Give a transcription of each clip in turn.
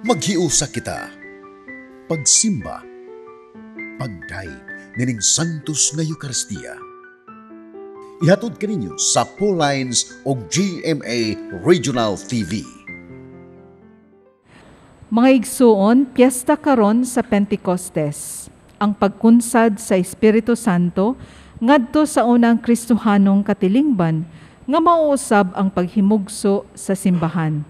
Maghiusa kita. Pagsimba. Pagdayeg nining Santos nga Eukaristiya. Ihatod kaninyo sa Lines o GMA Regional TV. Mga igsuon, piyesta karon sa Pentecostes. Ang pagkunsad sa Espiritu Santo ngadto sa unang Kristohanong katilingban nga mauusab ang paghimugso sa simbahan.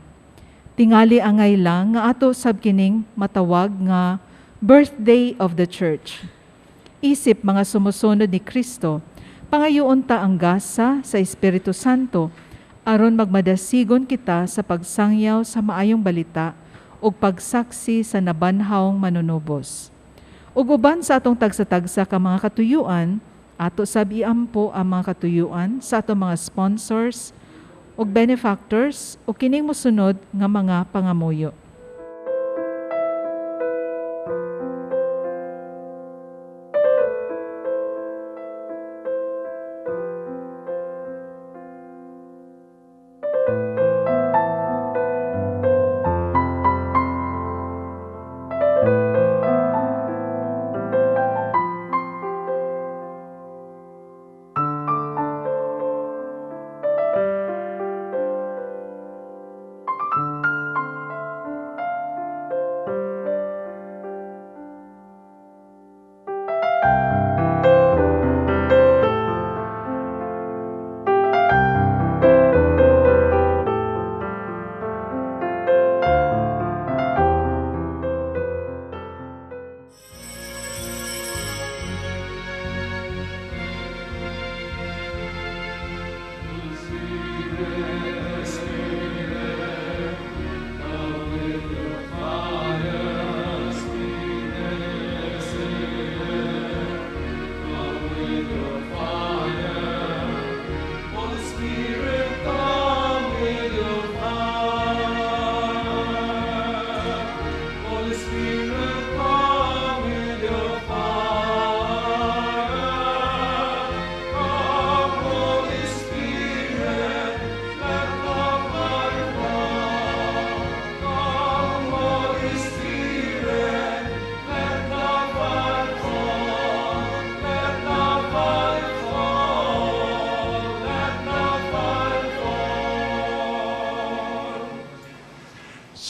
Tingali angay lang nga ato sab kining matawag nga Birthday of the Church. Isip mga sumusunod ni Kristo, pangayoon ta ang gasa sa Espiritu Santo aron magmadasigon kita sa pagsangyaw sa maayong balita ug pagsaksi sa nabanhawng manunubos. Ug uban sa atong tagsa-tagsa ka mga katuyuan, ato sab iampo ang mga katuyuan sa atong mga sponsors ug benefactors ug kining mosunod nga mga pangamuyo.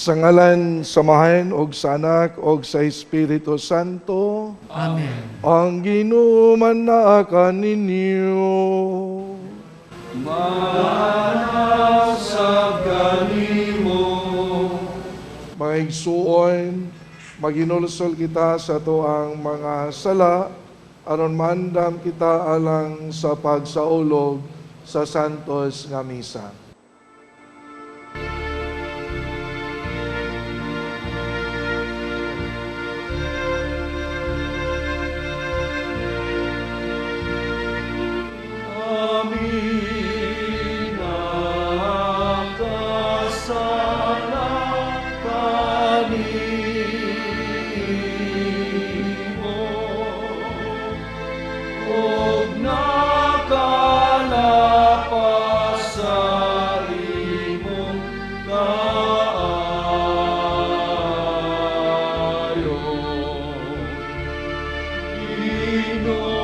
Sa ngalan sa Amahan og sa Anak og sa Espiritu Santo. Amen. Ang Ginoo manaa kaninyo. Manasab kanimo. Mga igsuon, maginulsol kita sa atoang mga sala aron maandam kita alang sa pagsaulog sa Santos nga Misa. Amin nakasala kanimo og nakalapas sa imong kaayo. Ginoo,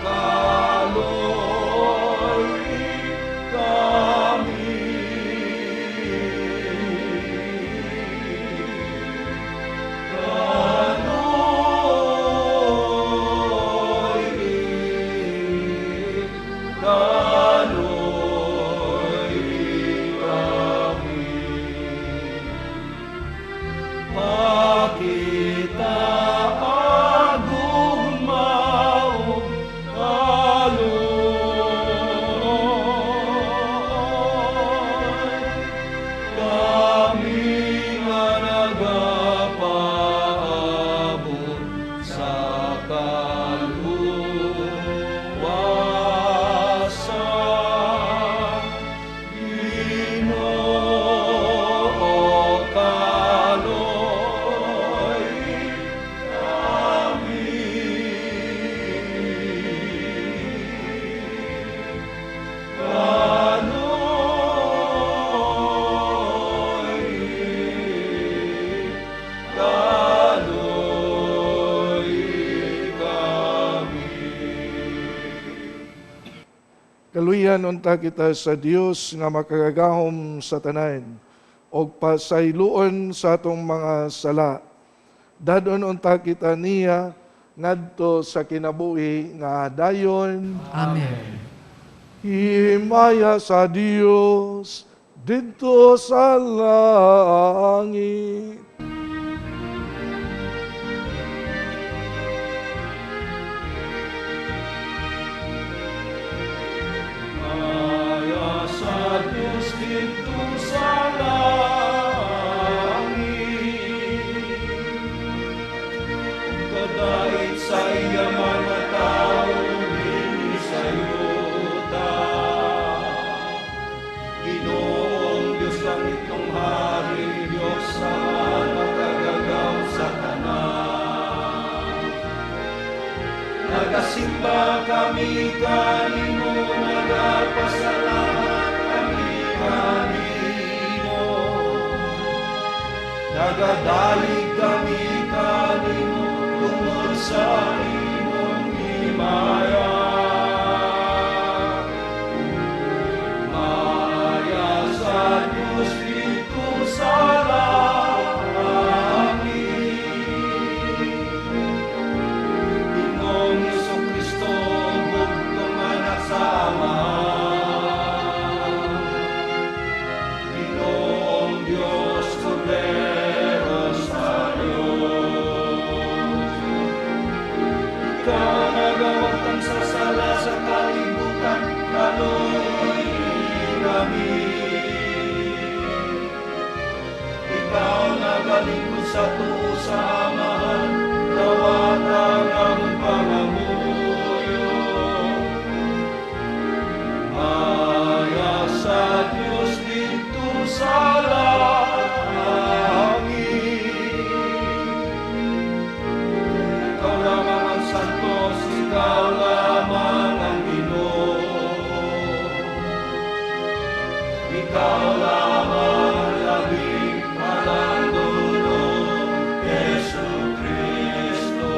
kaloy kami. Kaloy, kaloy kami. Pakita ang gugma ug kaloy. Kami nga nagapaabot sa kaluwasan. Ginoo, kaloy Kaluyan unta kita sa Dios nga makagagahom sa tanan og pasayloon sa atong mga sala. Dadon unta kita niya ngadto sa kinabuhi nga dayon. Amen. Himaya sa Dios didto sa langit. Maya sa Diyos didto sa langit. Kadait sa iya mga tao dinhi sa yuta. Ginoong Diyos langitong hari, Diyos sa makagagaw sa tanan. Nagasimba kami kanimo, nagapasalamat kami kanimo. Nagadalig kami kanimo tungod sa imong himaya. Maya sa Diyos didto sa langit. Ginoong Kristo, bugtong anak sa Amahan. Ginoong Diyos, Kordero sa Diyos. Ikaw nagawagtang sa sala sa kalibutan, kaluoy kami. Ikaw nagalingkod sa tuo sa Amahan, dawata ang among pangamuyo. Maya sa Diyos didto sa langit. Ikaw lamang ang santos, ikaw lamang ang Ginoo. Ikaw lamang ang labing palandono, Jesu Kristo.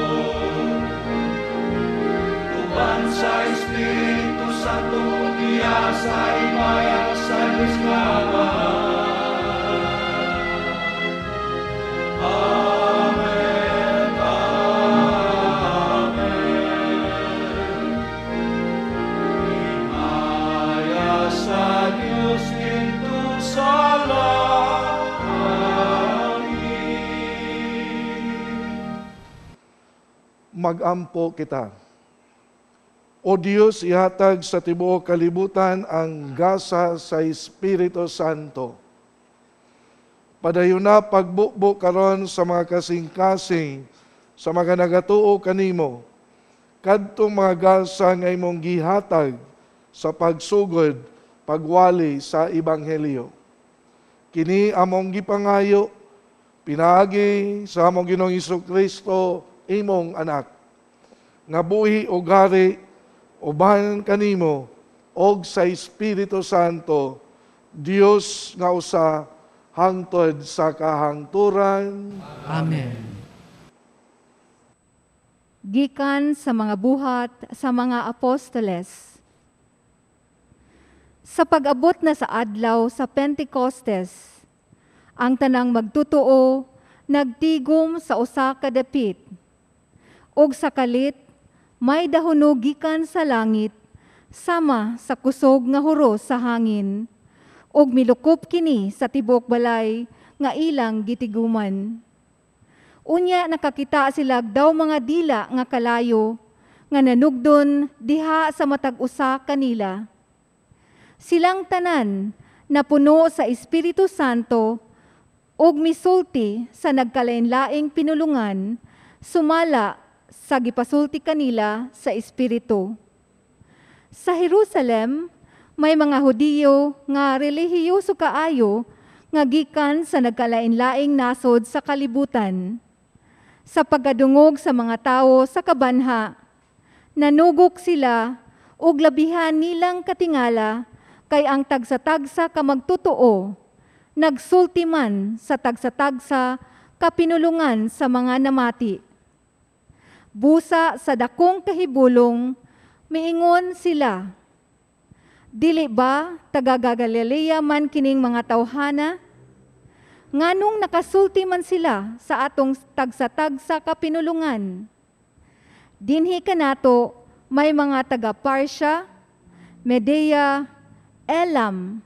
Uban sa Espiritu Santo, diha sa himaya sa Diyos nga Amahan. Amen. Amen. Himaya sa Diyos didto sa langit. Magampo kita. O Dios, ihatag sa tibuok kalibutan ang gasa sa Espiritu Santo. Padayon na pagbubo karon sa mga kasing-kasing, sa mga nagatuo kanimo, kadtong mga gasa nga imong gihatag sa pagsugod, pagwali sa Ebanghelyo. Kini among gipangayo, pinaagi sa among Ginoong Kristo, imong anak, nga buhi og hari uban kanimo og sa Espiritu Santo, Dios nga usa hangtod sa kahangturan. Amen. Gikan sa mga buhat sa mga apostoles. Sa pag-abot na sa adlaw sa Pentecostes, ang tanang magtutuo nagtigom sa usa ka dapit. Ug sa kalit may dahunog gikan sa langit sama sa kusog nga huros sa hangin, ug milukop kini sa tibuok balay nga ilang gitiguman. Unya nakakita sila daw mga dila nga kalayo nga nanugdon diha sa matag usa kanila. Silang tanan napuno sa Espiritu Santo ug misulti sa nagkalain-laing pinulungan sumala sa gipasulti kanila sa Espiritu. Sa Jerusalem, may mga Hudiyo nga relihiyoso kaayo nga gikan sa nagkalain-laing nasod sa kalibutan. Sa pagkadungog sa mga tawo sa kabanha, nanugok sila ug labihan nilang katingala kay ang tagsa-tagsa ka magtotoo, nagsulti man sa tagsa-tagsa kapinulungan sa mga namati. Busa sa dakong kahibulong, miingon sila, Dili ba taga Galilea man kining mga tawhana? Nganong nakasulti man sila sa atong tagsa-tagsa ka pinulungan? Dinhi kanato may mga taga Parthia, Media, Elam,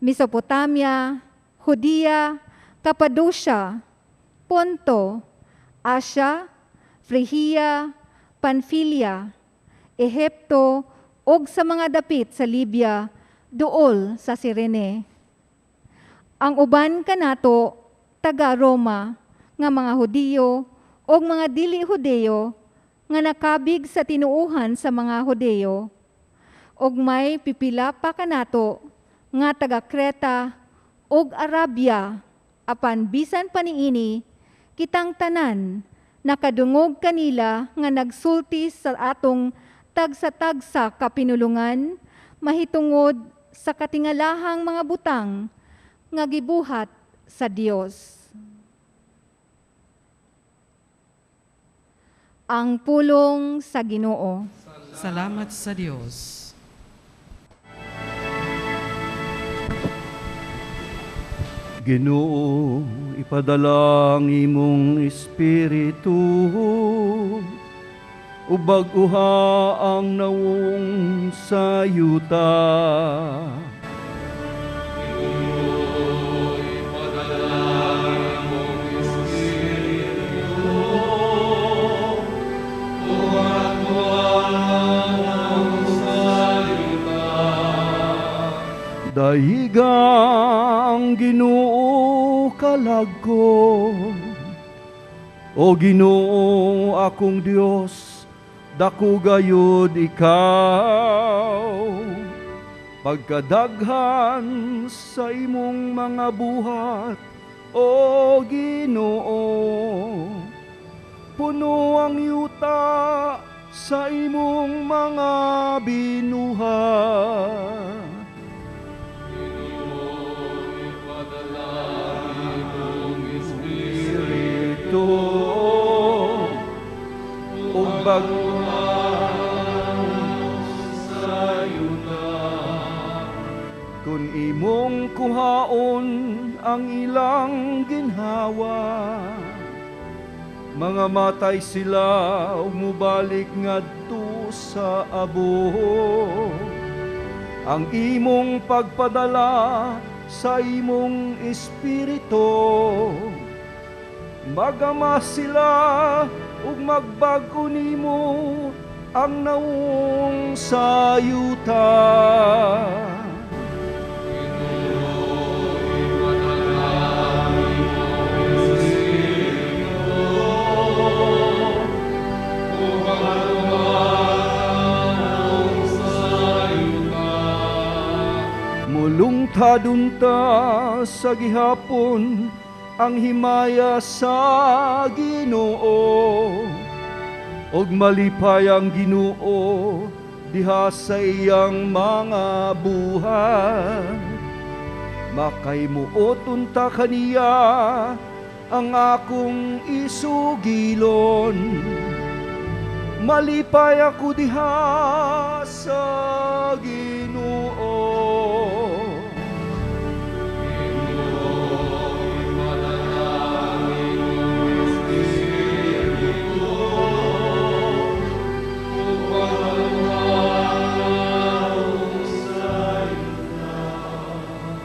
Mesopotamia, Judea, Cappadocia, Ponto, Asia, Frigia, Panfilia, Ehipto, ug sa mga dapit sa Libya, duol sa Cirene. Ang uban kanato taga Roma nga mga Hudiyo ug mga dili Hudiyo nga nakabig sa tinuohan sa mga Hudiyo, ug may pipila pa kanato nga taga Creta ug Arabia, apan bisan pa niini kitang tanan nakadungog kanila nga nagsulti sa atong tagsa-tagsa ka pinulungan mahitungod sa katingalahang mga butang nga gibuhat sa Dios. Ang pulong sa Ginoo. Salamat sa Dios. Ginoo, ipadala ang imong espiritu ug bag-uha ang nawong sa yuta. Dayigang Ginoo kalag ko. O Ginoo akong Dios, dako gayud ikaw. Pagkadaghan sa imong mga buhat, O Ginoo, puno ang yuta sa imong mga binuhat. Ug bag-uhan sa yuta. Kun imong kuhaon ang ilang ginhawa, mga matay sila ug mubalik ngadto sa abo. Ang imong pagpadala sa imong espiritu, magama sila ug magbag-o nimo ang nawong sa yuta. Mulungtad unta sa gihapon ang himaya sa Ginoo, ug malipay ang Ginoo diha sa iyang mga buhat. Makaimuot unta kaniya ang akong isugilon. Malipay ako diha sa Ginoo.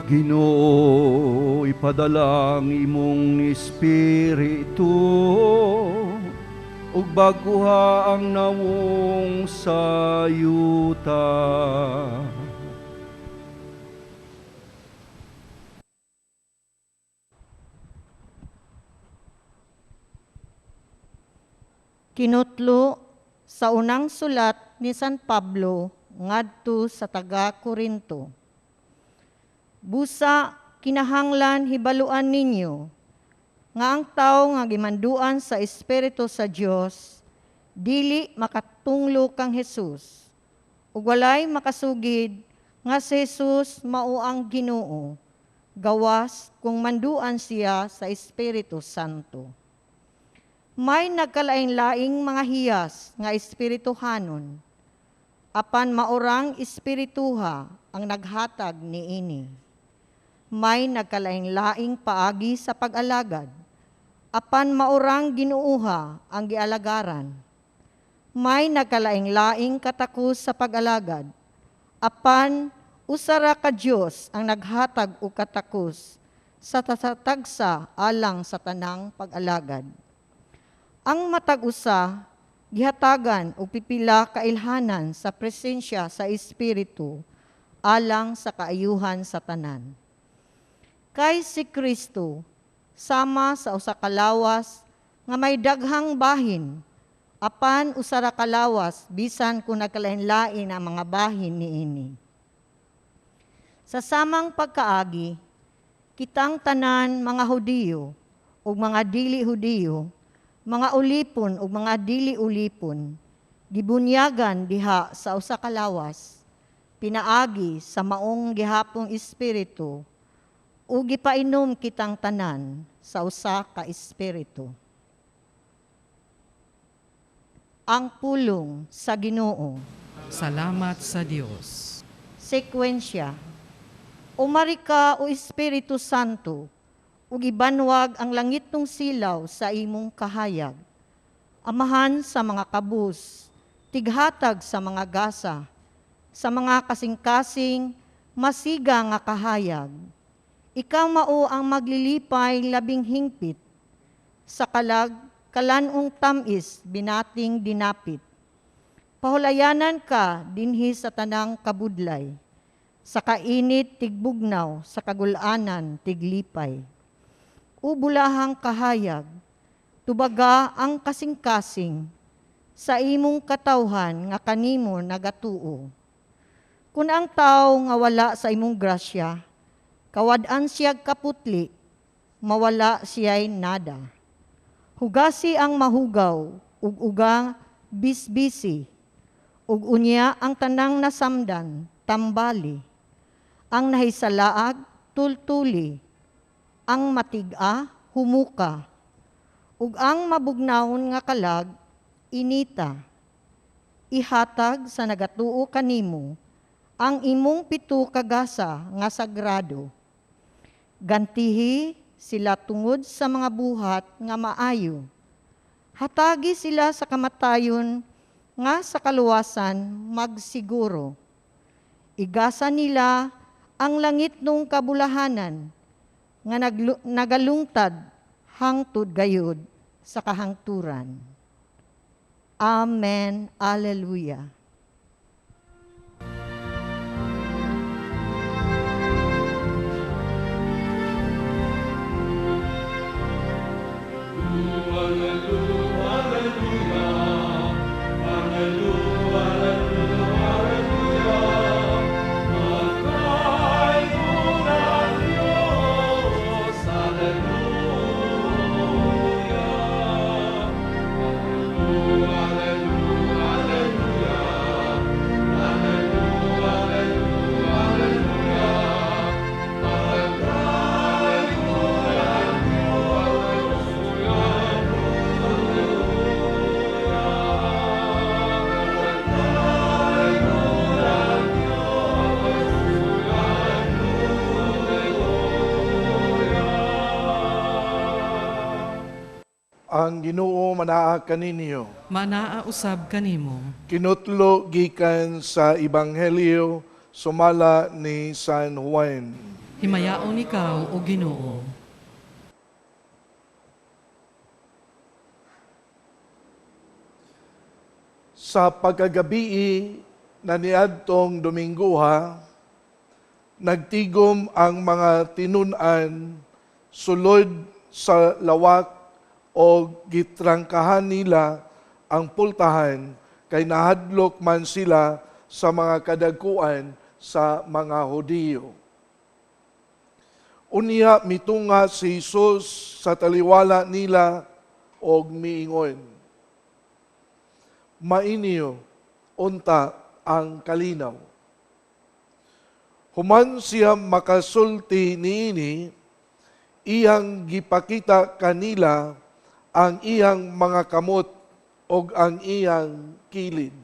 Ginoo, ipadala ang imong espiritu ug bag-uha ang nawong sa yuta. Kinutlo sa unang sulat ni San Pablo ngadto sa taga Korinto. Busa kinahanglan hibaluan ninyo nga ang tawo nga gimanduan sa Espiritu sa Dios dili makatunglo kang Jesus, ug walay makasugid nga si Jesus mao ang Ginoo, gawas kung manduan siya sa Espiritu Santo. May nagkalain-laing mga hiyas nga espirituhanon, apan maorang espirituha ang naghatag niini. May nagkalain-laing paagi sa pag-alagad, apan maurang Ginooha ang gialagaran. May nagkalain-laing katakos sa pag-alagad, apan usa ra ka Dios ang naghatag og katakos sa tagsa alang sa tanang pag-alagad. Ang matag usa gihatagan og pipila ka ilhanan sa presensya sa Espiritu alang sa kaayuhan sa tanan. Kay si Kristo sama sa usa ka lawas nga may daghang bahin, apan usa ra ka lawas bisan kung nagkalain-lain ang mga bahin niini. Sa samang pagkaagi, kitang tanan mga Hudiyo ug mga dili Hudiyo, mga ulipon ug mga dili ulipon, gibunyagan diha sa usa ka lawas, pinaagi sa maong gihapong espiritu, ug gipainom kitang tanan sa usa ka espiritu. Ang pulong sa Ginoo. Salamat sa Dios. Sekwensya. Umari ka, o Espiritu Santo, ug ibanwag ang langitnong silaw sa imong kahayag. Amahan sa mga kabus, tighatag sa mga gasa, sa mga kasing-kasing, masiga nga kahayag. Ikaw mao ang maglilipay labing hingpit, sa kalag, kalanong tamis, binating dinapit. Pahulayanan ka dinhi sa tanang kabudlay, sa kainit tigbugnaw, sa kagulanan tiglipay. Ubulahang kahayag, tubaga ang kasing-kasing, sa imong katawhan nga kanimo nagatuo. Kun ang tao nga wala sa imong grasya, kawad-an siyag kaputli, mawala siya'y nada. Hugasi ang mahugaw, ug uga bisbisi, ug unya ang tanang nasamdan, tambali. Ang nahisalaag, tultuli. Ang matig-a, humuka. Ug ang mabugnawon nga kalag, inita. Ihatag sa nagatuo kanimo ang imong pito kagasa nga sagrado. Gantihi sila tungod sa mga buhat nga maayo. Hatagi sila sa kamatayon nga sa kaluwasan magsiguro. Igasa nila ang langit nung kabulahanan nga nagalungtad hangtod gayud sa kahangturan. Amen. Alleluia. Ang Ginoo manaa kaninyo. Manaa usab kanimo. Kinutlo gikan sa Ebanghelyo sumala ni San Juan. Himayaon ikaw, o Ginoo. Sa pagkagabii na niadtong Domingguha, nagtigom ang mga tinun-an sulod sa lawak o gitrangkahan nila ang pultahan kay nahadlok man sila sa mga kadagkuan sa mga Hudiyo. Unya mitunga si Jesus sa taliwala nila og miingon, Mainyo unta ang kalinaw. Human siya makasulti niini, iyang gipakita kanila ang iyang mga kamot og ang iyang kilid.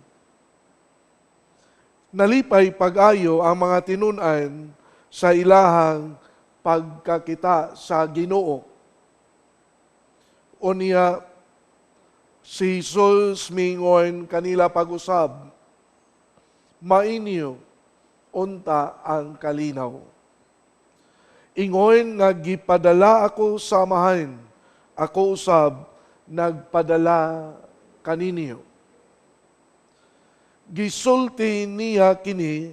Nalipay pag-ayo ang mga tinun-an sa ilahang pagkakita sa Ginoo. Unya si Jesus mingon kanila pag-usab, "Mainyo unta ang kalinaw. Ingon nga gipadala ako sa Amahan, ako usab nagpadala kaninyo." Gisulti niya kini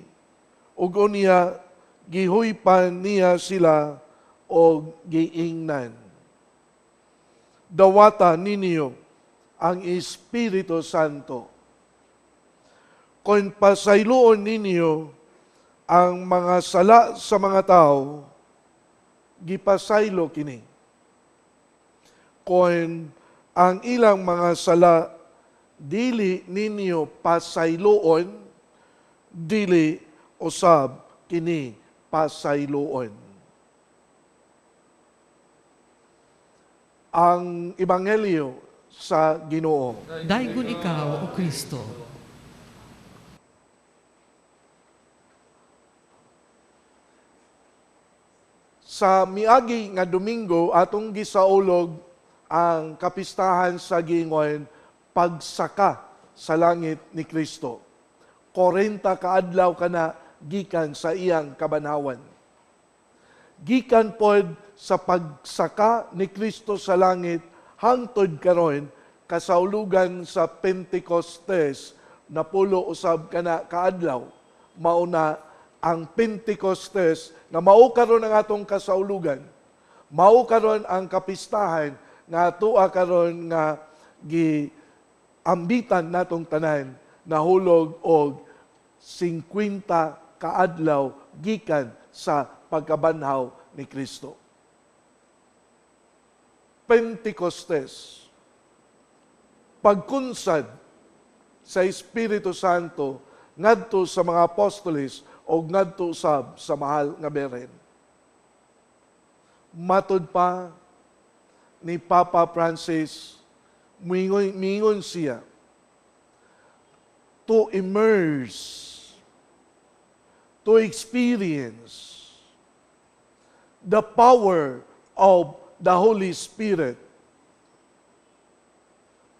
ug unya gihuypan niya sila og giingnan, "Dawata ninyo ang Espiritu Santo. Kung pasayloon ninyo ang mga sala sa mga tao, gipasaylo kini. Kung ang ilang mga sala dili ninyo pasayloon, dili usab kini pasayloon." Ang Ebanghelyo sa Ginoo. Daygon ikaw, O Kristo. Sa miagi nga Domingo atong gisaulog ang kapistahan sa giingon pagsaka sa langit ni Kristo. 40 ka adlaw kana gikan sa iyang kabanhawan. Gikan pod sa pagsaka ni Kristo sa langit hangtod karon kasaulugan sa Pentecostes, napulo usab kana kaadlaw. Mauna ang Pentecostes nga mao karon ang atong kasaulugan. Mao karon ang kapistahan nga atoa karon nga giambitan natong tanan, nahulog og 50 kaadlaw gikan sa pagkabanhaw ni Kristo. Pentecostes, pagkunsad sa Espiritu Santo ngadto sa mga apostoles o ngadto usab sa mahal nga Birhen. Matud pa ni Papa Francis, mingon siya, to immerse, to experience the power of the Holy Spirit,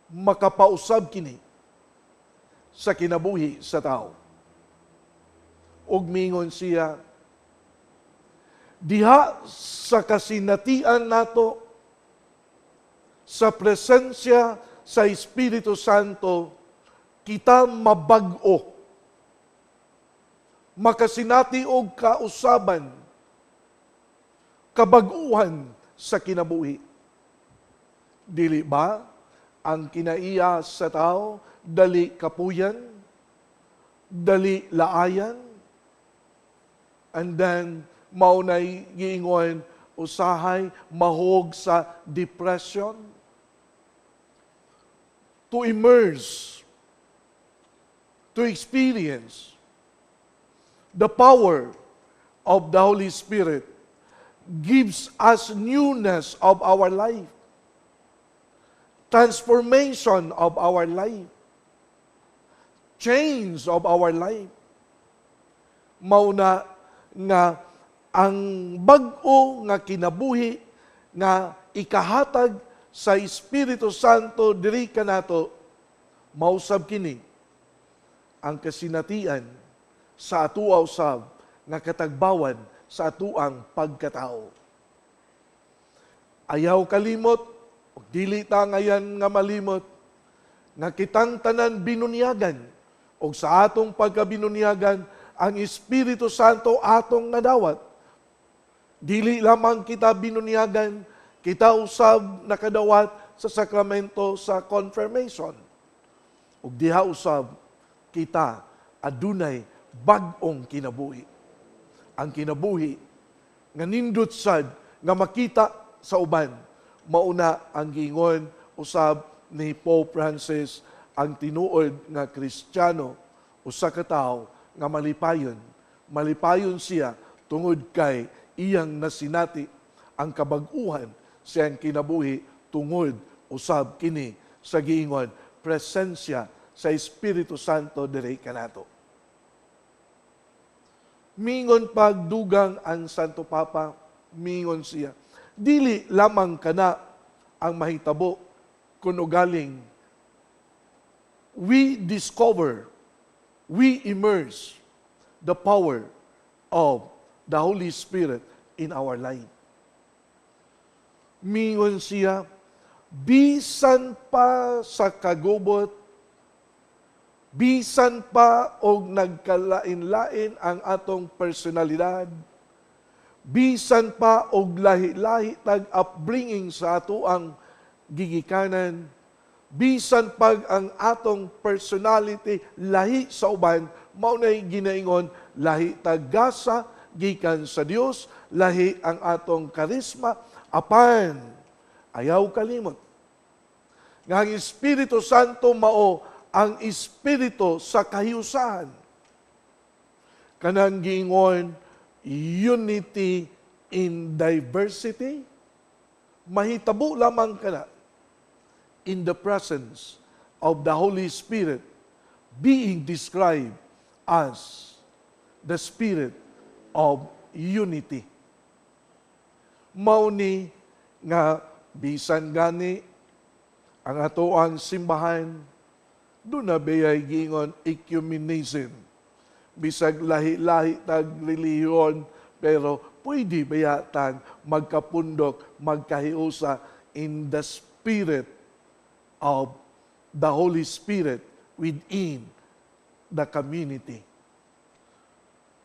makapausab kini sa kinabuhi sa tao. Ug mingon siya, diha sa kasinatian nato, sa presensya sa Espiritu Santo, kita mabag-o, makasinati og kausaban, kabag-uhan sa kinabuhi. Dili ba ang kinaiya sa tao, dali kapuyan, dali laayan, and then maunay giingon usahay mahog sa depression? To immerse, to experience the power of the Holy Spirit gives us newness of our life, transformation of our life, change of our life. Mauna nga ang bag-o nga kinabuhi nga ikahatag sa Espiritu Santo diri kanato, mausab kini ang kasinatian sa atuaw usab nga katagbawan sa atuang pagkatao. Ayaw kalimot, ug dili ta ngayan nga malimot, nga kitang tanan binunyagan, ug sa atong pagkabinunyagan, ang Espiritu Santo atong nadawat. Dili lamang kita binunyagan, kita usab nakadawat sa sakramento sa confirmation. Ug diha usab kita adunay bag-ong kinabuhi. Ang kinabuhi nga nindot sad nga makita sa uban. Mauna ang giingon usab ni Pope Francis, ang tinuod nga Kristiyano usa ka tawo nga malipayon. Malipayon siya tungod kay iyang nasinati ang kabag-uhan siyang kinabuhi tungod usab kini sa giingon presensya sa Espiritu Santo diri kanato. Mingon pagdugang ang Santo Papa, mingon siya, dili lamang kana ang mahitabo kun ugaling we discover, we immerse the power of the Holy Spirit in our life. Mingon siya, bisan pa sa kagubot, bisan pa og nagkalain-lain ang atong personalidad, bisan pa og lahi-lahi tag upbringing sa atoang gigikanan, bisan pag ang atong personality lahi sa uban, mao nay ginaingon lahi tag gasa gikan sa Dios, lahi ang atong karisma, apan ayaw kalimot nga ang Espiritu Santo mao ang espiritu sa kahiusahan. Kanang giingon unity in diversity, mahitabo lamang kana in the presence of the Holy Spirit, being described as the Spirit of unity. Mao ni nga bisan gani ang atoang simbahan duna bayay giingon ecumenism. Bisag lahi-lahi tag relihiyon, pero pwede baya tag magkapundok, magkahiusa in the spirit of the Holy Spirit within the community.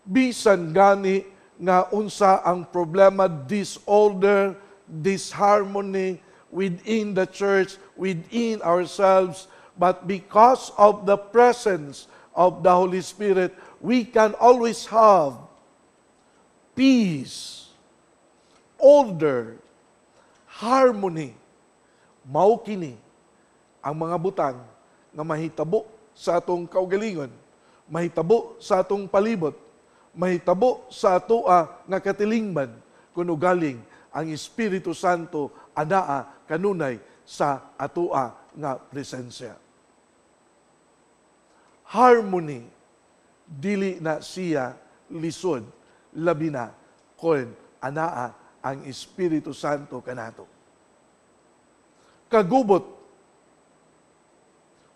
Bisan gani nga unsa ang problema, disorder, disharmony within the church, within ourselves, but because of the presence of the Holy Spirit, we can always have peace, order, harmony. Mao kini ang mga butang nga mahitabo sa atong kaugalingon, mahitabo sa atong palibot, mahitabo sa atoa nga katilingban, kun ugaling ang Espiritu Santo anaa kanunay sa atoa nga presensya. Harmony, dili na siya lisod, labi na kon anaa ang Espiritu Santo kanato. Kagubot,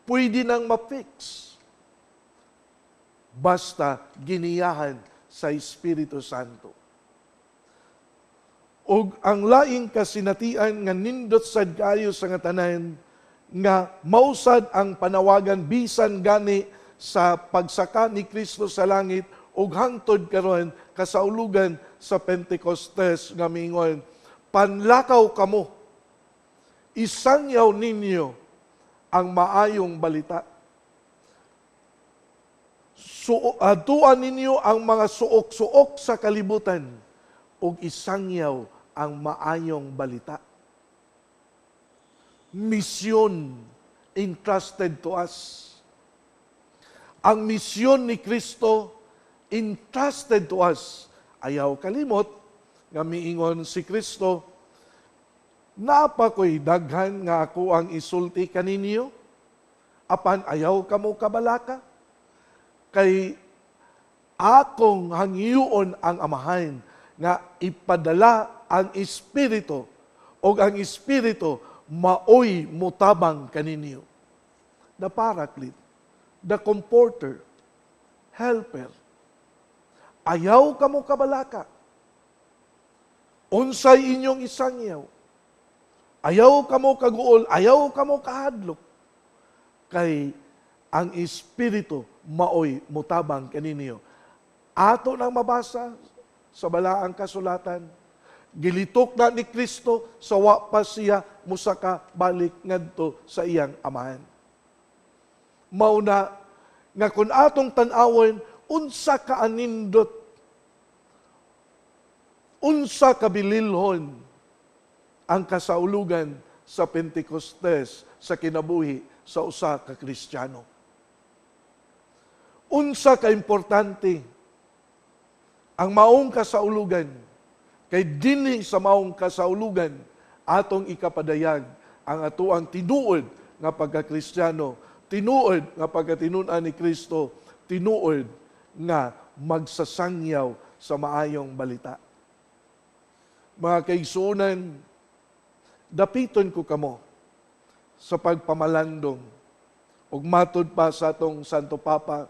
pwede nang ma-fix basta giniyahan sa Espiritu Santo. Og ang laing kasinatian nga nindot sad kayo sa nga tanan nga mausad ang panawagan bisan gani sa pagsaka ni Kristo sa langit ug hangtod karon kasaulugan sa Pentecostes nga mingon, "Panlakaw kamo, isangyaw ninyo ang maayong balita. So, adtuan ninyo ang mga suok-suok sa kalibutan ug isangyaw ang maayong balita." Misyon entrusted to us. Ang misyon ni Kristo entrusted to us. Ayaw kalimot nga miingon si Kristo, "Naa pa ko'y daghan nga ako ang isulti kaninyo, apan ayaw kamo kabalaka. Kay akong hangyoon ang Amahan nga ipadala ang Espiritu, o ang Espiritu maoy mutabang kaninyo." The Paraclete, the Comforter, Helper. Ayaw kamo kabalaka. Unsay inyong isangyaw? Ayaw kamo kaguol, ayaw kamo kahadlok. Kay ang Espiritu maoy mutabang kaninyo. Ato nang mabasa sa balaang kasulatan, gilitok na ni Kristo sa wa pa siya musaka balik ngadto sa iyang Amahan. Mauna nga kung atong tan-awon, unsa ka anindot, unsa ka bililhon ang kasaulugan sa Pentecostes sa kinabuhi sa usa ka Kristiyano. Unsa ka importante ang maong kasaulugan, kay dinhi sa maong kasaulugan atong ikapadayag ang atoang tinuod nga pagkakristyano, tinuod nga pagkatinun-an ni Kristo, tinuod nga magsasangyaw sa maayong balita. Mga kaigsuonan, dapiton ko kamo sa pagpamalandong ug matud pa sa atong Santo Papa,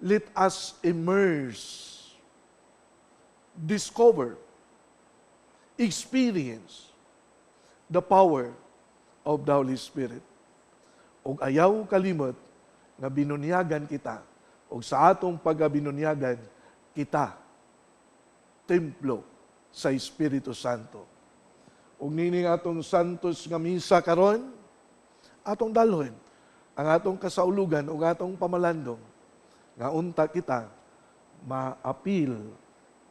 let us immerse, discover, experience the power of the Holy Spirit. Ug ayaw kalimot nga binunyagan kita, ug sa atong pagkabinunyagan, kita, templo sa Espiritu Santo. Ug nining atong santos nga misa karon, atong dalhon ang atong kasaulugan ug atong pamalandong nga unta kita maapil,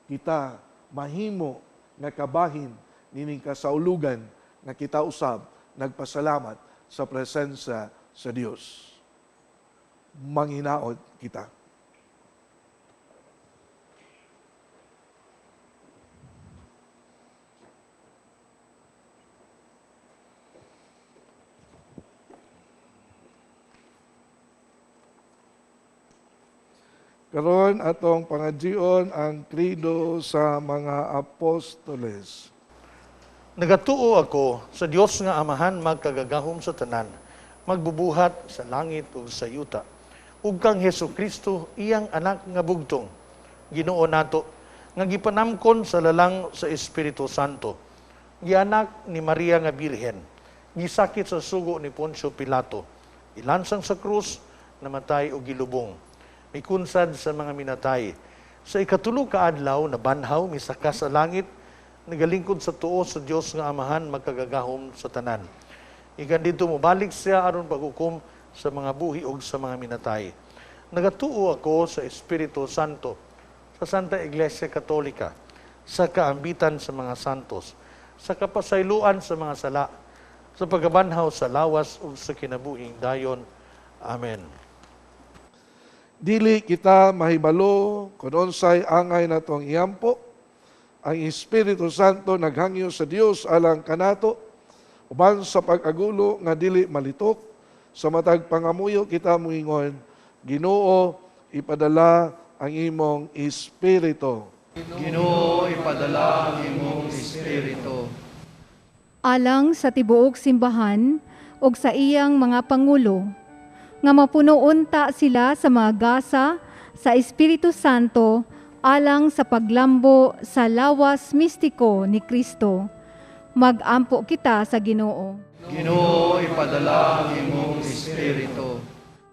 kita mahimo nga kabahin nining kasaulugan nga kita usab nagpasalamat sa presensya sa Dios. Manghinaot kita. Karon atong pangadyoon ang credo sa mga apostoles. Nagatuo ako sa Dios nga Amahan magkagagahom sa tanan, magbubuhat sa langit ug sa yuta, ug kang Hesus Kristo iyang anak nga bugtong, Ginoo nato, nga gipanamkon sa lalang sa Espiritu Santo, gianak ni Maria nga Birhen, gisakit sa sugo ni Poncio Pilato, ilansang sa krus, namatay og gilubong, mikunsad sa mga minatay. Sa ikatulo ka adlaw nabanhaw, misaka sa langit, nagalingkod sa tuo sa Dios nga Amahan magkagagahom sa tanan. Ikan dito mobalik siya aron paghukom sa mga buhi ug sa mga minatay. Nagatuo ako sa Espiritu Santo, sa Santa Iglesia Katolika, sa kaambitan sa mga santos, sa kapasayloan sa mga sala, sa pagkabanhaw sa lawas ug sa kinabuhing dayon. Amen. Dili kita mahibalo kung unsay angay natong iampo. Ang Espiritu Santo naghangyo sa Dios alang kanato uban sa pag-agulo nga dili malitok. Sa matag pangamuyo kita moingon, Ginoo, ipadala ang imong Espiritu. Ginoo, ipadala ang imong Espiritu. Alang sa tibuok simbahan ug sa iyang mga pangulo, nga mapuno unta sila sa mga gasa sa Espiritu Santo alang sa paglambo sa lawas mistiko ni Kristo. Magampo kita sa Ginoo. Ginoo, ipadala ang imong Espiritu.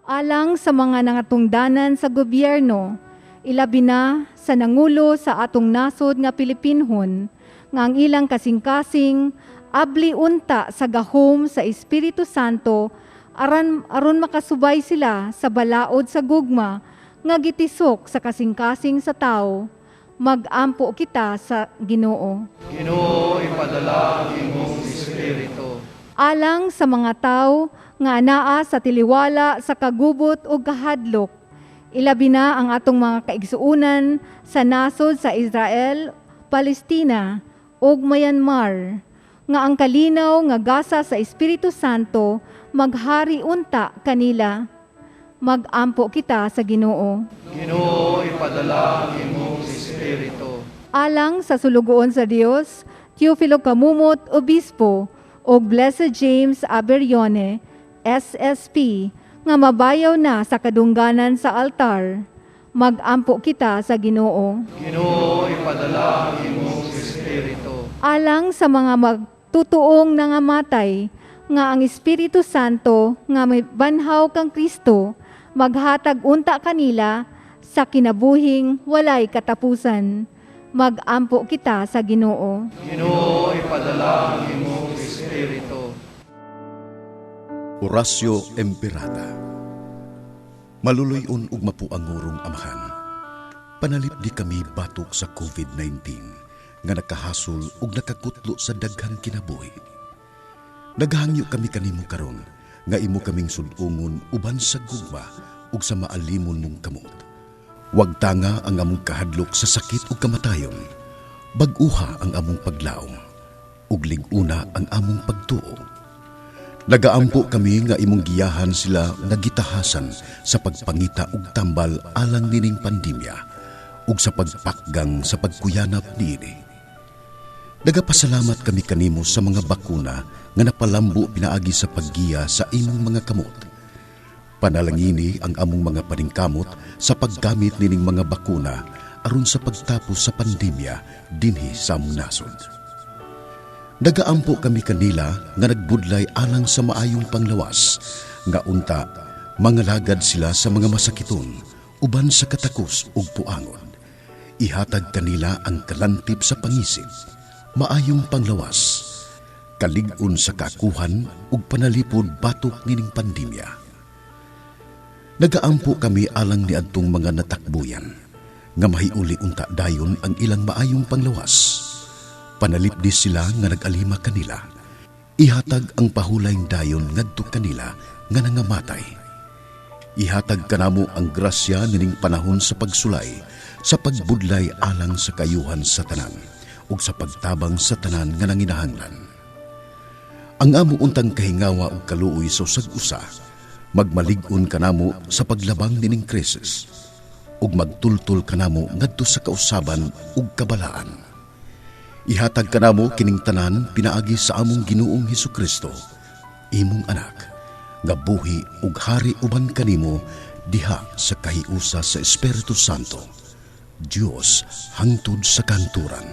Alang sa mga nangatungdanan sa gobyerno, ilabi na sa nangulo sa atong nasod nga Pilipinhon, nga ang ilang kasing-kasing abli unta sa gahom sa Espiritu Santo aron makasubay sila sa balaod sa gugma nga gitisok sa kasing-kasing sa tao. Magampo kita sa Ginoo. Ginoo, ipadala ang imong Espiritu. Alang sa mga tao nga anaa sa tiliwala sa kagubot o kahadlok, ilabi na ang atong mga kaigsuonan sa nasod sa Israel, Palestina ug Myanmar, nga ang kalinaw nga gasa sa Espiritu Santo maghari unta kanila. Magampo kita sa Ginoo. Ginoo, ipadala ang imong Espiritu. Alang sa sulugoon sa Dios, Teofilo Camumot, Obispo, ug Blessed James Aberione, SSP, nga mabayaw na sa kadungganan sa altar. Magampo kita sa Ginoo. Ginoo, ipadala ang imong Espiritu. Alang sa mga magtutuong nangamatay, nga ang Espiritu Santo nga may banhaw kang Kristo, maghatag unta kanila sa kinabuhing walay katapusan. Magampo kita sa Ginoo. Ginoo, ipadala ang imong Espiritu. Oratio Imperata. Maluluy-on ug mapuangurong Amahan, panalipdi kami batok sa COVID-19 nga nakahasol ug nakakutlo sa daghang kinabuhi. Naghangyo kami kanimo karon nga imo kaming sud-ungon uban sa gugma ug sa maalimon mong kamot. Wag tanga ang among kahadlok sa sakit ug kamatayon. Bag-uha ang among paglaom ug lig-una ang among pagtuo. Nagaampo kami nga imong giyahan sila nga gitahasan sa pagpangita og tambal alang nining pandemya ug sa pagpakgang sa pagkuyanap niini. Nagapasalamat kami kanimo sa mga bakuna nga napalambo pinaagi sa paggiya sa imong mga kamot. Panalangini ang among mga paningkamot sa paggamit nining mga bakuna aron sa pagtapos sa pandemya dinhi sa among nasod. Nagaampo kami kanila nga nagbudlay alang sa maayong panglawas, nga unta mangalagad sila sa mga masakiton uban sa katakos ug puangon. Ihatag kanila ang kalantip sa pangisip, maayong panglawas, kalig-on sa kakuhan ug panalipod batok nining pandemya. Nagaampo kami alang niadtong mga natakbuyan, nga mahiuli unta dayon ang ilang maayong panglawas. Panalipdi sila nga nag-alima kanila. Ihatag ang pahulay dayon ngadto kanila nga nangamatay. Ihatag kanamo ang grasya nining panahon sa pagsulay, sa pagbudlay alang sa kayuhan sa tanan, ug sa pagtabang sa tanan nga nanginahanglan. Ang amo untang kahingawa ug kaluoy sa usag-usa, magmalig-on kanamo sa paglabang nining krisis, ug magtultol kanamo ngadto sa kausaban ug kabalaan. Ihatag kanamo kining tanan pinaagi sa among Ginoong Hesukristo, imong anak, nga buhi ug hari uban kanimo diha sa kahiusa sa Espiritu Santo, Dios hangtod sa kanturan.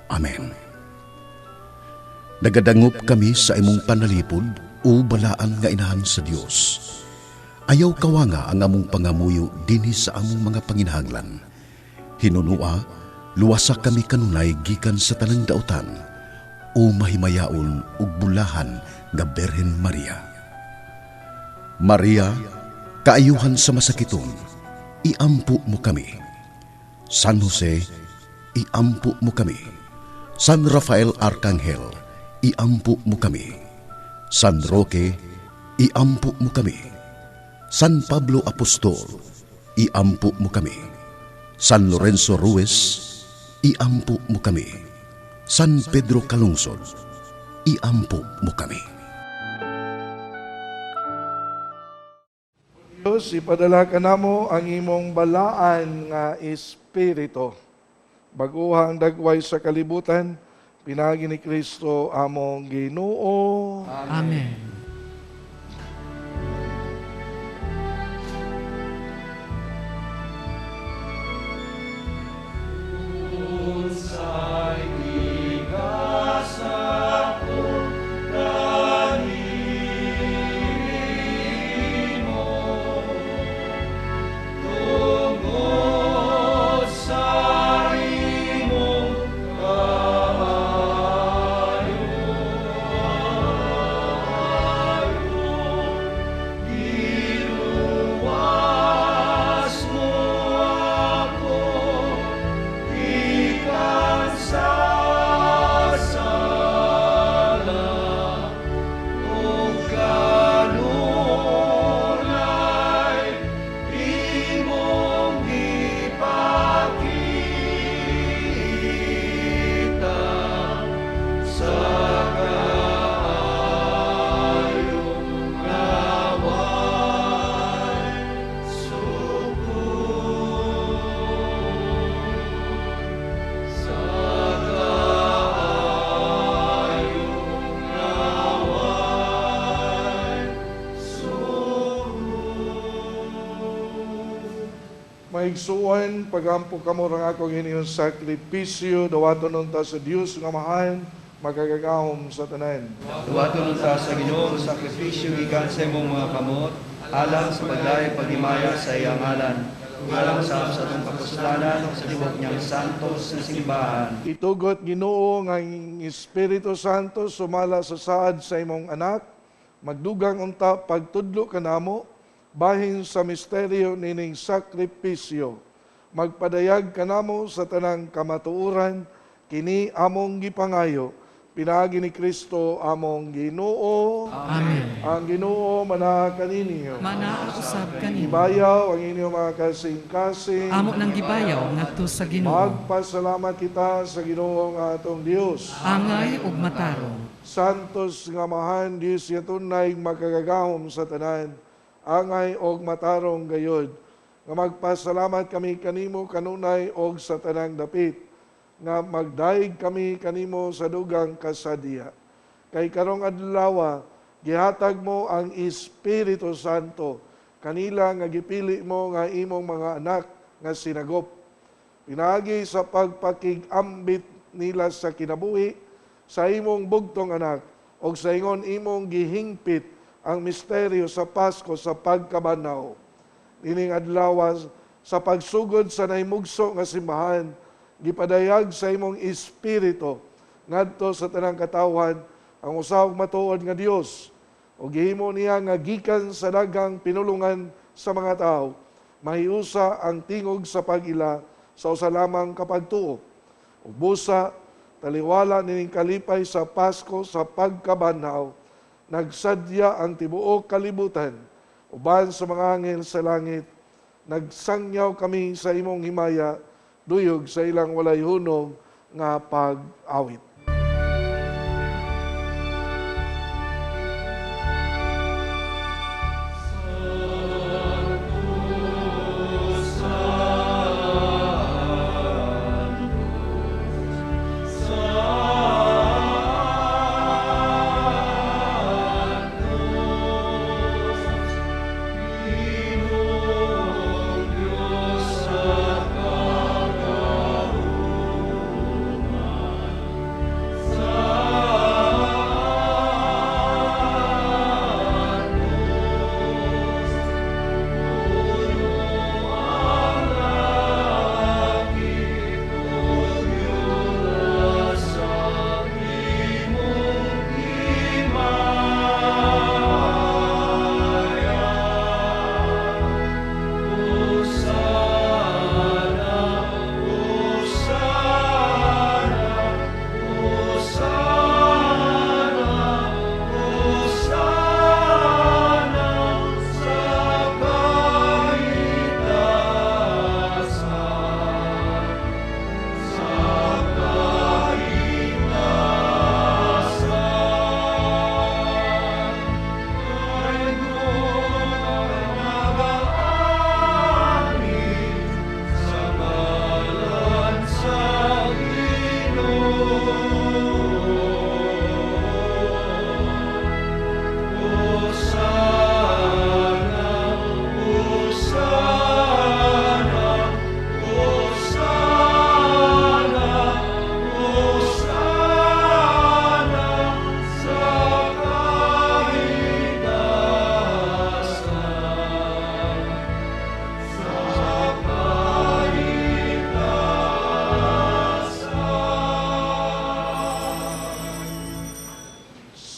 Amen. Nagadangop kami sa imong panalipod o balaan nga inahan sa Dios. Ayaw kawanga ang among pangamuyo dinhi sa among mga panginahanglan. Hinunua, luwasa kami kanunay gikan sa tanang dautan o mahimayaon ug bulahan nga Birhen Maria. Maria, kaayuhan sa masakiton, iampo mo kami. San Jose, iampo mo kami. San Rafael Arcangel, iampo mo kami. San Roque, iampo mo kami. San Pablo Apostol, iampo mo kami. San Lorenzo Ruiz, iampo mo kami. San Pedro Calungsod, iampo mo kami. Diyos, ipadala ka namo ang imong balaan nga Espiritu. Baguha ang dagway sa kalibutan, pinaagi ni Kristo among Ginoo. Amen. Unsay gigasa ko kanimo, tungod sa imong kaayo, giluwas mo ako gikan sa sala ug kanunay imong gipakita sa kaayo nga way sukod. Sa kaayo nga way sukod. Maigsuon, pagampo kamo rang akong inyong sakripisyo, dawaton unta sa Dios nga Amahan, makagagahom sa tanan. Duwaton unta sa Ginoo ang sakripisyo gikan sa imong mga kamot, alang sa pagdayeg paghimaya sa iyang ngalan, alang sa atong kapuslanan sa tibuok niyang santos na simbahan. Itugot Ginoo nga ang Espiritu Santo sumala sa saad sa imong anak, magdugang unta pagtudlo kanamo, bahin sa misteryo nining sakripisyo. Magpadayag kanamo sa tanang kamatuoran, kini among gipangayo, pinaagi ni Kristo among Ginoo. Amen. Ang Ginoo manaa kaninyo. Manaa usab kanimo. Ibayaw ang inyong mga kasing-kasing. Amo nang gibayaw ngadto sa Ginoo. Magpasalamat kita sa Ginoo nga atong Dios. Angay ug matarong. Santos nga Amahan, Dios nga tunay makagagahom sa tanan, angay og matarong gayod. nga magpasalamat kami kanimo kanunay og sa tanang dapit, nga magdaig kami kanimo sa dugang kasadya. Kay karong adlaw, gihatag mo ang Espiritu Santo, kanila nga gipili mo nga imong mga anak nga sinagop. Pinaagi sa pagpakig-ambit nila sa kinabuhi sa imong bugtong anak, og sa ingon imong gihingpit ang misteryo sa Pasko sa pagkabanaw. Nining adlaw sa pagsugod sa nahimugso nga simbahan, gipadayag sa imong espiritu ngadto sa tanang katawhan ang usa ka matuod nga Dios, ug gihimo niya nga gikan sa daghang pinulungan sa mga tawo mahiusa ang tingog sa pag-ila sa usa lamang kapagtuo. Ug busa taliwala nining kalipay sa Pasko sa pagkabanhaw, nagsadya ang tibuok kalibutan uban sa mga anghel sa langit, nagsangyaw kami sa imong himaya, duyog sa ilang walay hunong nga pag-awit.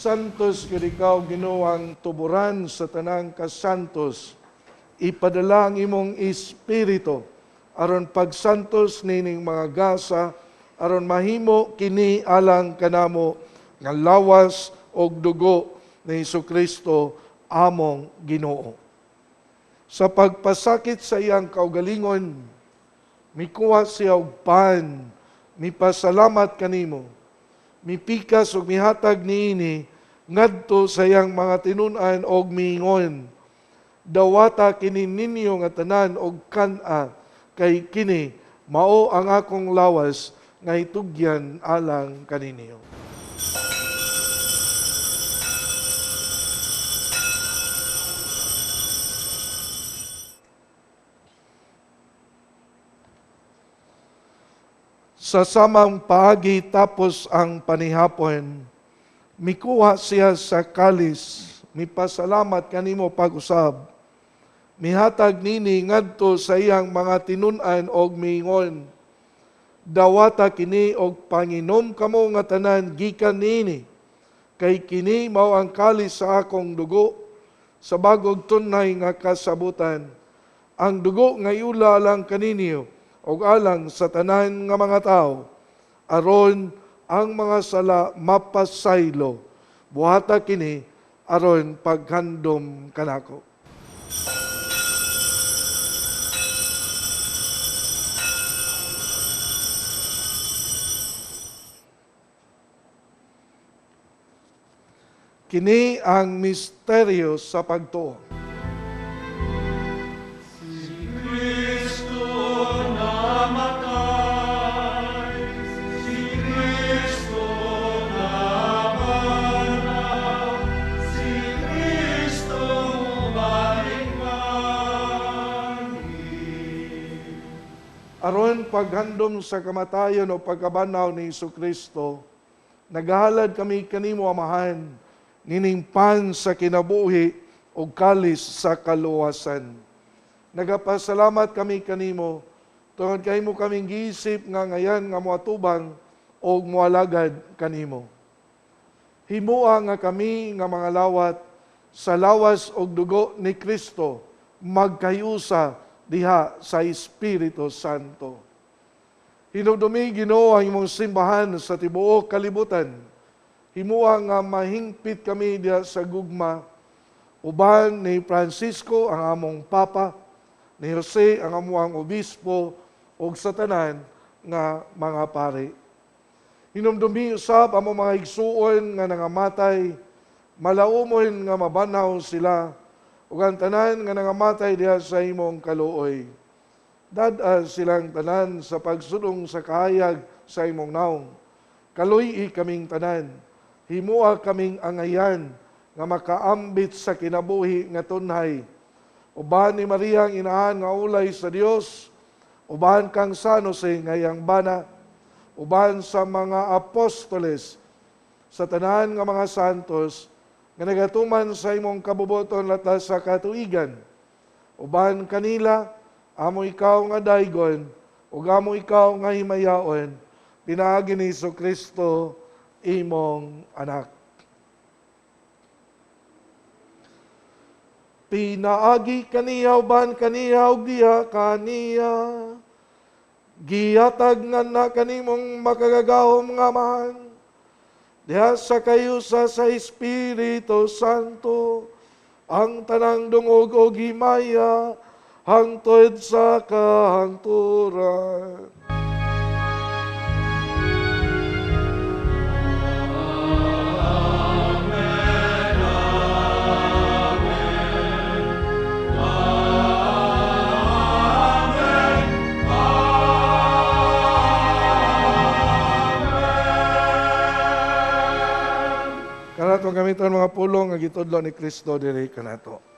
Santos gyud ikaw, Ginoo, ang tuburan sa tanang kasantos. Ipadala ang imong espiritu aron pagsantos nining mga gasa, aron mahimo kini alang kanamo nga lawas og dugo ni Hesukristo among Ginoo. Sa pagpasakit sa iyang kaugalingon, mikuha siya og pan, mipasalamat kanimo, mipikas og mihatag niini ngadto sa iyang mga tinun-an og miingon, dawata kini ninyo nga tanan og kan-a, kay kini mao ang akong lawas nga itugyan alang kaninyo. Sa samang paagi tapos ang panihapon, mikuha siya sa kalis, mipasalamat kanimo pag-usab. Mihatag nini ngadto sa iyang mga tinun-an og miingon, dawata kini og panginom kamo nga tanan gikan niini, kay kini mao ang kalis sa akong dugo, sa bagog tunay nga kasabutan. Ang dugo nga iula lang kaninyo og alang sa tanan nga mga tawo, aron ang mga sala mapasaylo. Buhata kini aron paghandom kanako. Kini ang misteryo sa pagtuo. Si Aron paghandom sa kamatayon o pagkabanhaw ni Kristo, nagahalad kami kanimo, Amahan, nining pan sa kinabuhi o kalis sa kaluwasan. Nagapasalamat kami kanimo tungod kay mo kaming giisip nga ngayan nga moatubang og moalagad kanimo. Himua nga kami nga mga lawat sa lawas og dugo ni Kristo magkayusa diha sa Espiritu Santo. Hinumdumi, Ginoo, ang imong simbahan sa tibuok kalibutan. Himua nga mahingpit kami diha sa gugma uban ni Francisco ang among Papa, ni Jose ang among obispo ug sa tanan nga mga pari. Hinumdumi usab among mga igsuon nga nangamatay, malaumon nga mabanhaw sila, ug ang tanan nga nangamatay diha sa imong kaluoy. Dad-a silang tanan sa pagsulong sa kahayag sa imong naong. Kaluy-i kaming tanan, himua kaming angayan nga makaambit sa kinabuhi nga tunhay. Uban ni Maria ang inahan nga ulay sa Dios, uban kang San Jose nga iyang bana, uban sa mga apostoles, sa tanan nga mga santos, nga nagatuman sa imong kabubuton latas sa katuigan. Uban kanila, amo ikaw nga daygon, ug amo ikaw nga himayaon, pinaagi ni Kristo imong anak. Pinaagi kaniya uban kaniya ug diha kaniya, gihatag nga na kanimong makagagahom nga Amahan, diha sa kayusa sa Espiritu Santo, ang tanang dungog og himaya hangtod sa kahangturan. Kanatong gamiton mga pulong nga gitudlo ni Kristo diri kanato.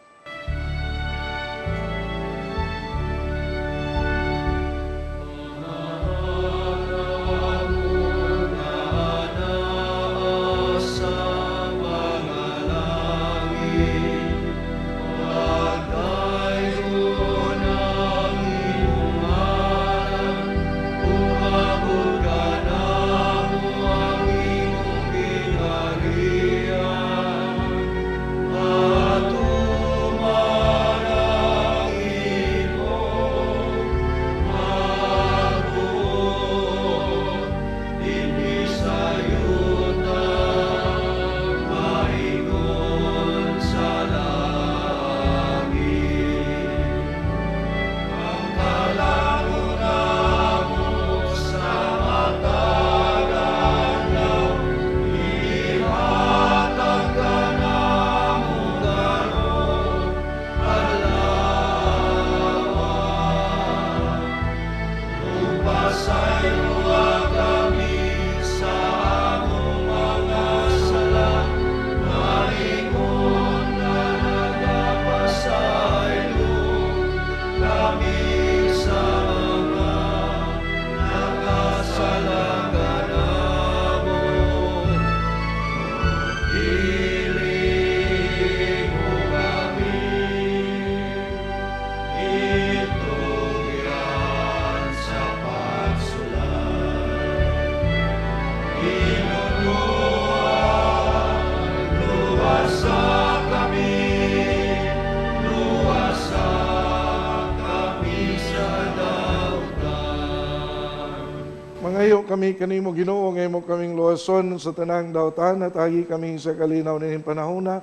Mangayo kami kanimo, Ginoo, nga imo kaming luwason sa tanang dautan at agi kami sa kalinaw nining panahona.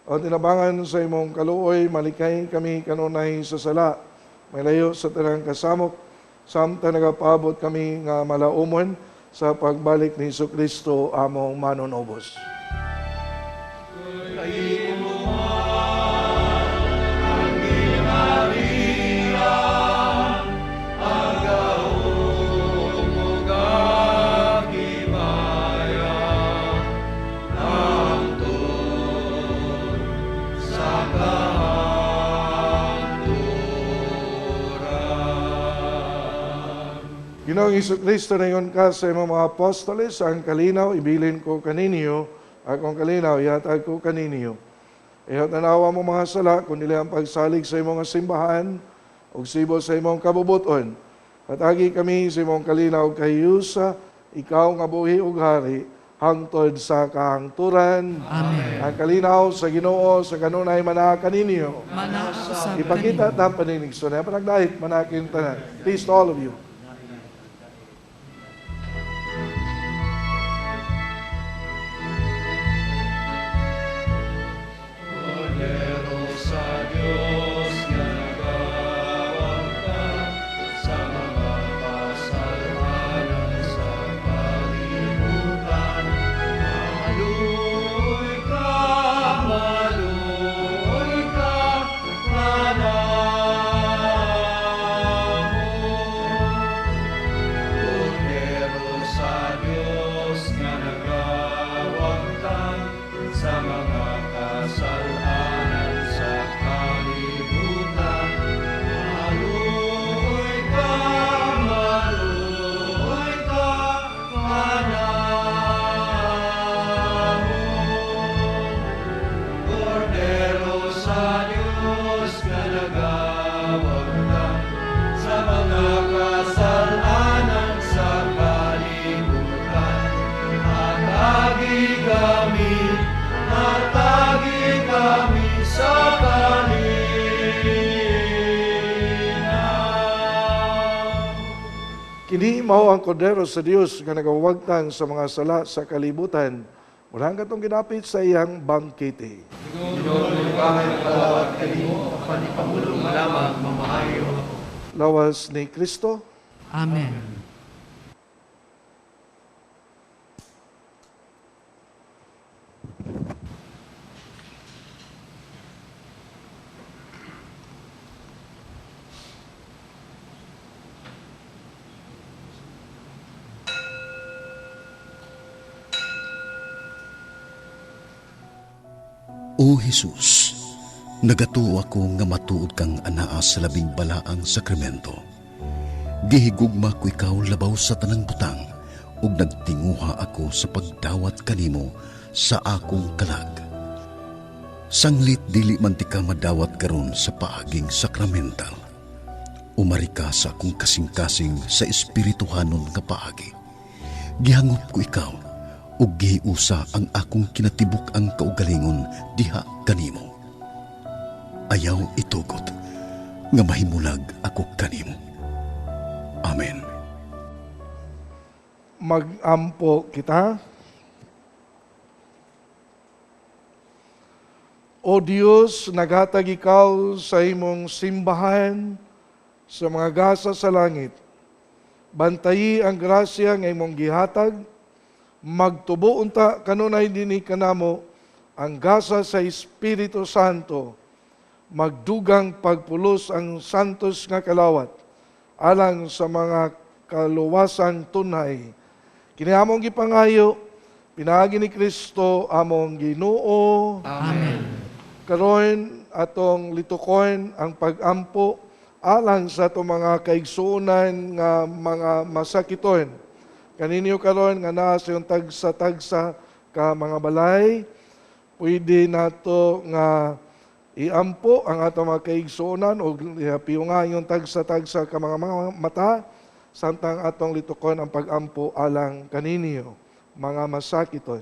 O tinabangan sa imong kaluoy, malikay kami kanunay sa sala, malayo sa tanang kasamok, samtang nagapaabot kami nga malaumon sa pagbalik ni Jesucristo among manunubos. Ginoong Kristo, ningon ka sa imong mga apostoles, ang kalinaw ibilin ko kaninyo, akong kalinaw ihatag ko kaninyo. Ayaw tanawa mo mga sala, kundi ang pagsalig sa imong simbahan, ug sibo sa imong kabubuton. Hatagi kami sa imong kalinaw kahiyusa, ikaw nga buhi ug hari, hangtod sa kahangturan. Amen. Ang kalinaw sa Ginoo sa kanunay manaa kaninyo. Manaa usab Ipakita kanimo. ta paninigso na panagdahit manakin tanan. Peace to all of you. Kordero sa Diyos nga nagawagtang sa mga kasalanan sa kalibutan. Maluoy ka, maluoy ka, kanamo. Kordero sa Diyos nga nagawagtang sa mga kasalanan sa kalibutan. Maluoy ka, maluoy ka, kanamo. Kordero sa Diyos nga nagawagtang sa mga kasalanan sa kalibutan. Hatagi kami, hatagi kami sa kalinaw. Kini mao ang kordero sa Dios nga nagawagtang sa mga sala sa kalibutan. Mula katong ginapit sa iyang bangkete. Ginoo, kahit palawat kanimo, apan ipamulong lamang mamaayo ako. Lawas ni Kristo. Amen. O Jesus, nagatuo ako nga matuod kang anaa sa labing balaang sakramento. Gihigugma ko ikaw labaw sa tanang butang ug nagtinguha ako sa pagdawat kanimo sa akong kalag. Sanglit dili man ti ka madawat karon sa paaging sakramental. Umari ka sa akong kasing-kasing sa espirituhanon nga paagi. Gihangop ko ikaw ug gihiusa ang akong kinatibuk-ang kaugalingon diha kanimo. Ayaw itugot nga mahimulag ako kanimo. Amen. Magampo kita. O Dios, naghatag ikaw sa imong simbahan sa mga gasa sa langit. Bantayi ang grasya nga imong gihatag, magtubo unta kanunay dinhi kanamo ang gasa sa Espiritu Santo, magdugang pagpulos ang santos nga kalawat, alang sa mga kaluwasang tunhay. Kini among gipangayo, pinaagi ni Kristo among Ginoo. Amen. Karon atong litukon ang pagampo alang sa atong mga kaigsuonan nga mga masakiton. Kaninyo karon nga naa sa iyong tagsa-tagsa ka mga balay, pwede nato nga iampo ang atong mga kaigsuonan o piyunga yung tagsa-tagsa ka mga mata samtang atong litukon ang pagampo alang kaninyo mga masakiton.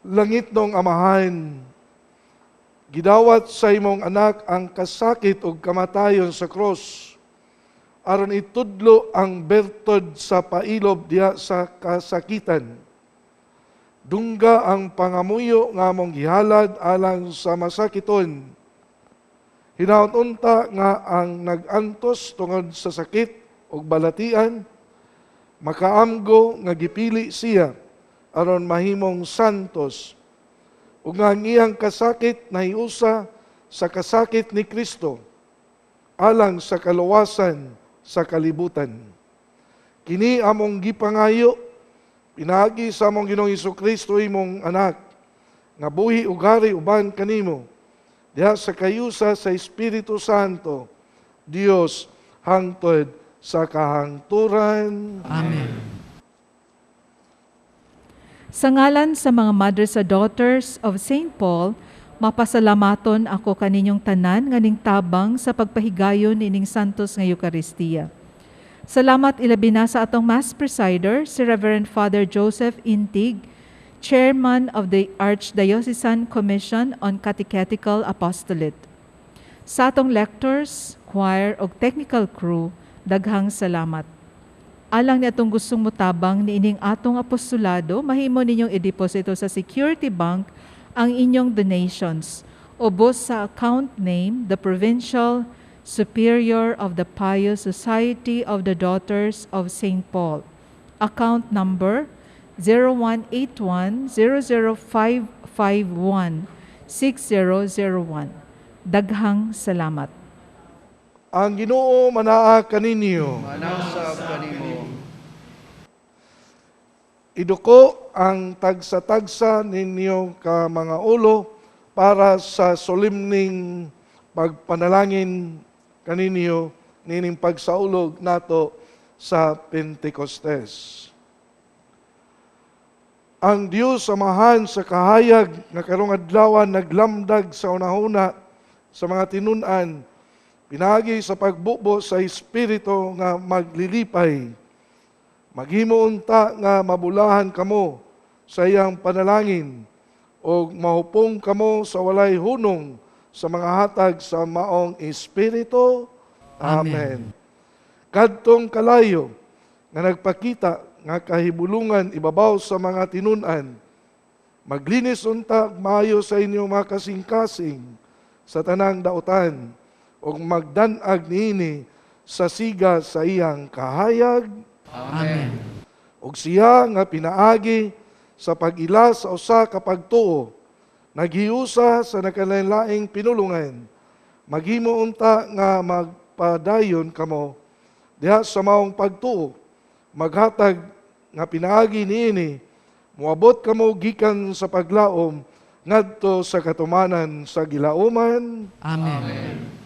Langit nong Amahan, gidawat sa imong anak ang kasakit ug kamatayon sa krus, aron itudlo ang bertod sa pailob diha sa kasakitan. Dungga ang pangamuyo nga among gihalad alang sa masakiton. Hinaot unta nga ang nag-antos tungod sa sakit ug balatian, makaamgo nga gipili siya aron mahimong santos, ug nga ang iyang kasakit nahiusa sa kasakit ni Kristo alang sa kaluwasan sa kalibutan. Kini among gipangayo pinaagi sa among Ginoong Hesus Kristo imong anak, nga buhi ug hari uban kanimo diha sa kayusa sa Espiritu Santo, Dios hangtod sa kahangturan. Amen. Sa ngalan sa mga Mothers sa Daughters of St. Paul, mapasalamaton ako kaninyong tanan nga tabang sa pagpahigayon ining Santos nga Eukaristiya. Salamat ilabi na sa atong Mass Presider, si Reverend Father Joseph Intig, Chairman of the Archdiocesan Commission on Catechetical Apostolate. Sa atong lectors, choir ug technical crew, daghang salamat. Alang ni atong gustong mutabang niining atong apostolado, mahimo ninyong ideposito sa Security Bank ang inyong donations. Ubos sa account name, the Provincial Superior of the Pious Society of the Daughters of St. Paul. Account number 0181 00551 6001. Daghang salamat. Ang Ginoo manaa kaninyo. Manasab kanimo. Iduko ang tagsa-tagsa ninyo ka mga ulo para sa solemning pagpanalangin kaninyo nining pagsaulog nato sa Pentecostes. Ang Dios Amahan sa kahayag nga karong adlaw naglamdag sa unahuna sa mga tinun-an pinaagi sa pagbubo sa Espiritu nga maglilipay. Maghimo unta nga mabulahan kamo sa iyang panalangin o mahupong kamo sa walay hunong sa mga hatag sa maong Espiritu. Amen. Kadtong kalayo nga nagpakita nga kahibulungan ibabaw sa mga tinun-an, maglinis unta maayo sa inyong mga kasing-kasing sa tanang dautan ug magdan-ag niini sa siga sa iyang kahayag. Amen. Ug siya nga pinaagi sa pag-ila sa usa ka pagtuo, naghiusa sa nakalain-laing pinulungan, maghimo unta nga magpadayon kamo diha sa maong pagtuo, maghatag nga pinaagi niini, moabot kamo gikan sa paglaom ngadto sa katumanan sa gilauman. Amen.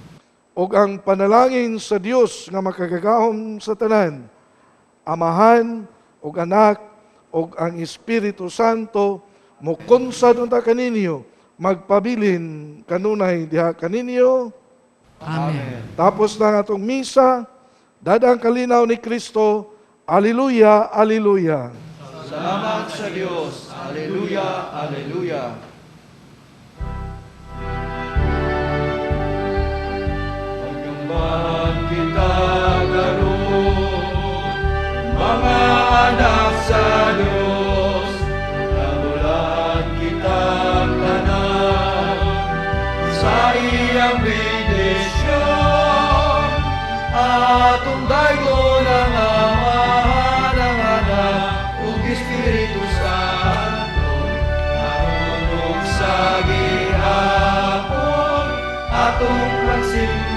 Ug ang panalangin sa Dios nga makagagahom sa tanan, Amahan ug Anak ug ang Espiritu Santo, mukonsad unta kaninyo, magpabilin kanunay diha kaninyo. Amen. Tapos na ang atong misa, dadang kalinaw ni Kristo. Alleluia, alleluia. Salamat sa Dios. Alleluia, alleluia. Pagambahan kita karon, mga anak sa Dios, namulaan kitang tanan sa iyang bendisyon. Atong daygon ang Amahan, ang Anak, ug Espiritu Santo, aron sa gihapon atong pagsimba.